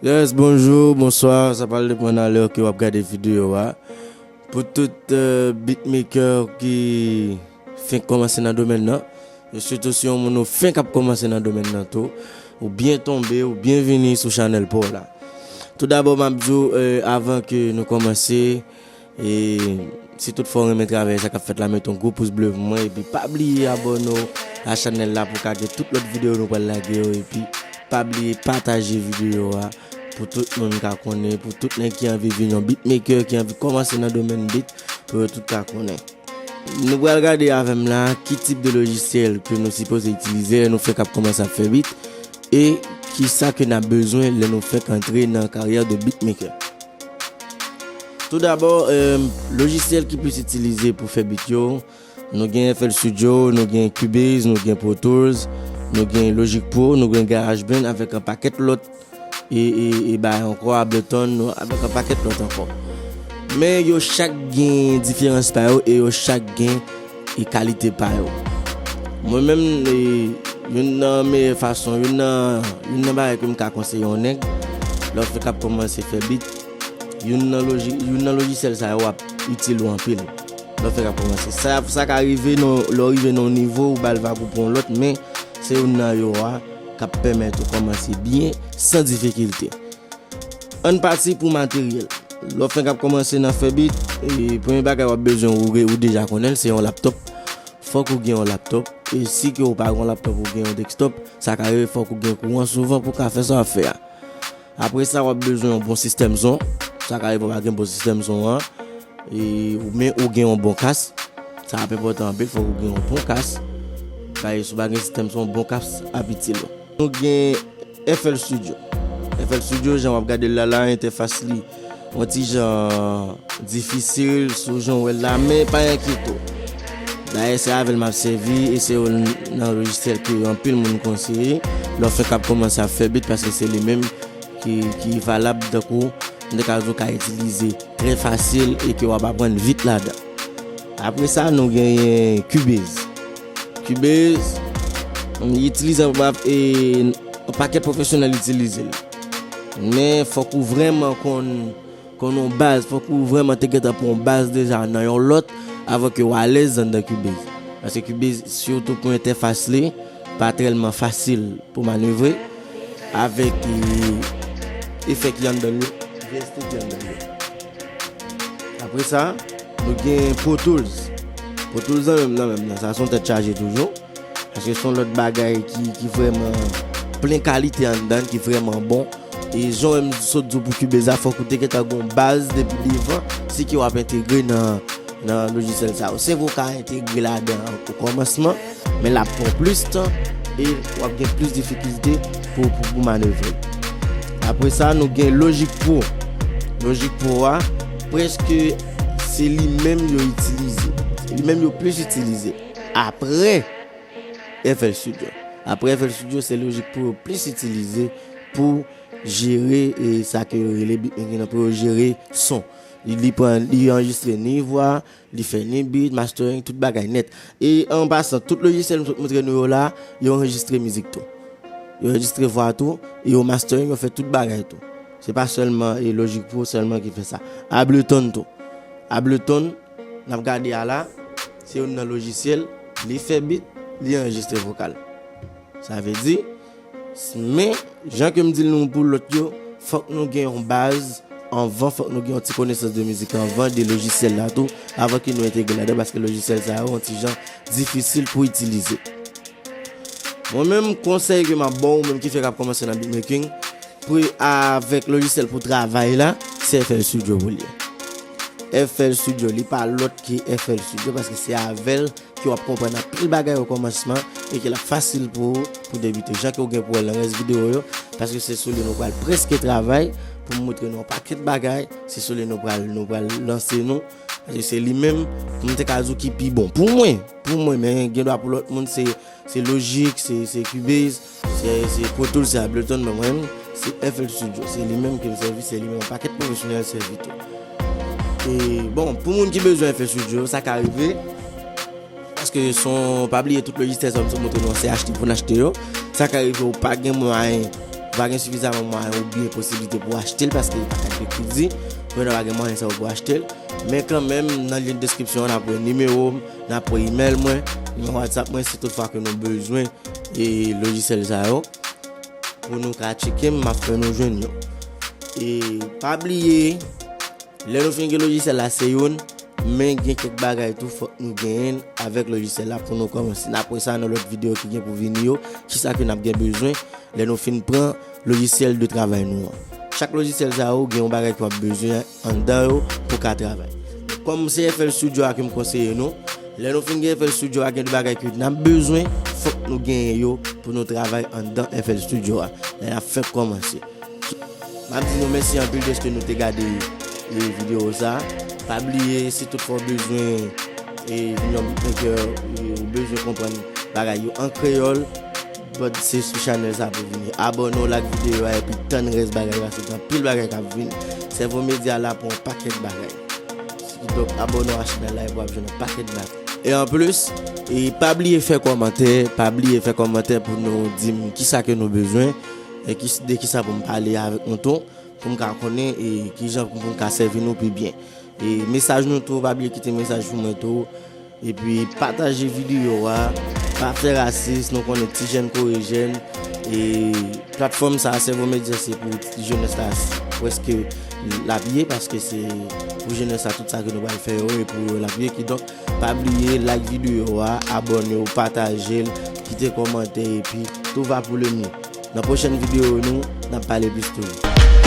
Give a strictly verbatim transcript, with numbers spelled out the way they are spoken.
Yes, bonjou, bonswa, sa pral depann nan lè ke w ap gade videyo a. Pou tout euh, beatmaker ki fenk kòmanse nan domèn nan, e sitou si yon moun ou fenk ap kòmanse nan domèn nan tou, ou byen tonbe, ou byenvini sou chanèl pa w la. Toudabò, m ap di w, euh, avan ke nou kòmanse, e si tout fwa w renmen travay sa k ap fèt la, mete yon gwo pous ble pou mwen, epi pa bliye abòne w a chanèl la pou w ka gen tout lòt videyo nou pral lage yo, epi pa bliye pataje videyo a pou tout moun ka konnen, pou tout nèg ki anvi vin yon beatmaker, ki anvi kòmanse nan domèn beat, pou yo tout ka konnen. Nou pral gade avè m la ki tip de lojisyèl ke nou sipoze itilize lè nou fenk ap kòmanse ap fè beat, e kisa ke n ap bezwen lè nou fenk antre nan karyè de beatmaker. Toudabò, euh, lojisyèl ki plis itilize pou fè beat yo, nou gen F L Studio, nou gen Cubase, nou gen Pro Tools, nou gen Logic Pro, nou gen GarageBand avèk yon pakèt lòt, e, e, e bagay ankò, Ableton, nou, avèk yon pakèt lòt ankò. Men yo chak gen diferans pa yo e yo chak gen e kalite pa yo. Mwen menm, e, youn nan meyè fason, youn nan, youn nan bagay ke m ka konseye yon nèg, lè w fenk ap kòmanse fè beat, youn nan loji-, youn nan lojisyèl sa yo ap itil ou anpil. Lè w fenk ap kòmanse. Sa, sa ka rive nan, lè w rive nan yon nivo, ou ba l vag ou pran yon lòt, men se youn nan yo a k ap pèmèt ou kòmanse byen, san difikilte. Ann pati pou materyèl. Lè w fenk ap kòmanse nan fè beat, e, premye bagay w ap bezwen, ou, ou deja konnen l, se yon laptop. Fòk ou gen yon laptop. E si ke ou pa gen yon laptop, ou gen yon desktop, sa ka rive fòk ou gen kouran souvan pou w ka fè sa w ap fè a. Apre sa, w ap bezwen yon bon sistèm son. Sa ka rive w pa gen bon sistèm son an. E, ou, men ou gen yon bon kas. Sa ap enpòtan anpil, fòk ou gen yon bon kas. Paske si w pa gen sistèm son, yon bon kas ap itil ou. Nou gen F L Studio. F L Studio, jan w ap gade l la, la, entèfas li yon ti jan difisil sou jan w wè l la, men pa enkyete w. Dayè, se avè l m ap sèvi, e se youn nan lojisyèl ke anpil moun konseye lè w fenk ap kòmanse ap fè beat, paske se li menm ki, ki valab, tankou m te ka di w ka itilize trè fasil e ke w ap aprann vit ladan. Apre sa, nou genyen Cubase. Cubase, li itilize anpil, e yon pakèt pwofesyonèl itilize l. Men fòk ou vrèman konn, konn yon baz, fòk ou vrèman te gentan pran yon baz deja nan yon lòt avan ke w alèz anndan Cubase. Paske Cubase, sitou pou entèfas li, pa tèlman fasil pou manevre avèk, e, efè ki anndan l yo, V S T ki anndan l yo. Apre sa, nou gen Pro Tools. Pro Tools nan menm nan menm nan, sa se yon tèt chaje toujou. Paske se yon lòt bagay ki, ki vrèman plen kalite anndan, ki vrèman bon. E jan w sot di w pou Cubase a, fòk ou te gentan gen yon baz depi devan, si ke w ap entegre nan, nan lojisyèl sa yo. Se vre w ka entegre ladan o kòmansman, men l ap pran plis tan e w ap gen plis difikilte pou, pou, pou manevre. Apre sa, nou gen Logic Pro. Logic Pro a, prèske se li menm yo itilize. Se li menm yo plis itilize. Apre F L Studio. Apre F L Studio, se Logic Pro yo plis itilize pou jere, e, sa ke yo rele beatmaking nan, pou yo jere son. Li, li pran, li anrejistre ni vwa, li fè ni beat, mastering, tout bagay nèt. E an pasan, tout lojisyèl m sot montre nou yo la, yo anrejistre mizik tou. Yo anrejistre vwa tou, e yo mastering, yo fè tout bagay tou. Se pa sèlman, e, Logic Pro sèlman ki fè sa. Ableton tou. Ableton, n ap gade a la, se youn nan lojisyèl, li fè beat, li anrejistre vokal. Sa vle di, s-, men, jan ke m di l nou pou lòt yo, fòk nou gen yon baz anvan, fòk nou gen yon ti konesans de mizik anvan, de lojisyèl la tou, avan ke nou entegre ladan, paske lojisyèl sa yo, yon ti jan difisil pou itilize. Mwen menm, konsèy ke m ap ba w, ou menm ki fèk ap kòmanse nan beatmaking, pou, avèk lojisyèl pou travay la, se F L Studio pou l ye. F L Studio, li pa lòt ke F L Studio, paske se avè l ke w ap konprann anpil bagay o kòmansman e ke l ap fasil pou ou, pou debite. Jan ke w gen pou wè l nan rès videyo yo, paske se sou li nou pral prèske travay, pou m montre nou yon pakèt bagay, se sou li nou pral, nou pral lanse nou, paske se li menm, pou m te ka di w ki pi bon. Pou mwen, pou mwen, men gen dwa pou lòt moun, se, se Logic, se, se Cubase, se, se Pro Tools, se Ableton, men mwen, se F L Studio. Se li menm ke m sèvi, se li menm yon pakèt pwofesyonèl sèvi tou. E, bon, pou moun ki bezwen F L Studio, sa ka rive, paske son, pa bliye tout lojisyèl sa m sot montre nou an, se achte pou n achte yo. Sa ka rive ou pa gen mwayen Ou pa gen sifizaman mwayen oubyen posiblite pou achte l paske li pa kat de kredi. Ou pa gen mwayen sa yo pou achte l. Men kanmenm, nan lyen deskripsyon an, n ap wè nimewo m, n ap wè imèl mwen, nimewo WhatsApp mwen, si toutfwa ke nou bezwen e lojisyèl sa yo. Pou nou ka tcheke m, m ap fè nou jwenn yo. E pa bliye, lè nou fin gen lojisyèl la, se youn, men gen kèk bagay tou fòk nou genyen avèk lojisyèl la pou nou kòmanse. N ap wè sa nan lòt videyo ki gen pou vini yo, kisa ke n ap gen bezwen lè nou fin pran lojisyèl de travay nou an. Chak lojisyèl sa yo gen yon bagay ke w ap bezwen anndan yo pou ka travay. Kòm se F L Studio a ke m konseye nou, lè nou fin gen F L Studio a, gen de bagay ke n ap bezwen, fòk nou genyen yo pou nou travay anndan F L Studio a. Lè n ap fèk kòmanse. M ap di nou mèsi anpil dèske nou te gade, e, videyo sa. Pa bliye, si toutfwa w bezwen, e, vin yon beatmaker, e, ou bezwen konprann bagay yo an kreyòl, but se sou chanèl sa pou vini. Abòne w, like videyo a, epi tann rès bagay yo, paske gen anpil bagay k ap vini. Sèvo Medya la pou yon pakèt bagay. Kidonk, abòne w a chanèl la, epi w ap jwenn yon pakèt bagay. E anplis, e pa bliye fè kòmantè, pa bliye fè kòmantè pou nou di m kisa ke nou bezwen, e ki, de kisa pou m pale avèk nou tou, pou m ka konnen e kijan pou m ka sèvi nou pi byen. E mesaj nou tou, pa bliye kite mesaj pou mwen tou. Epi pataje videyo a, pa fè rasis, nou konnen ti jèn kore jèn. E platfòm sa, Sèvo Medya, se pou ti jenès la, prèske l ap ye, paske se pou jenès la tout sa ke nou pral fè yo, e pou yo l ap ye. Kidonk, pa bliye like videyo a, abòne w, pataje l, kite kòmantè, epi tout va pou le mieux. Nan pwochèn videyo nou, n ap pale plis toujou.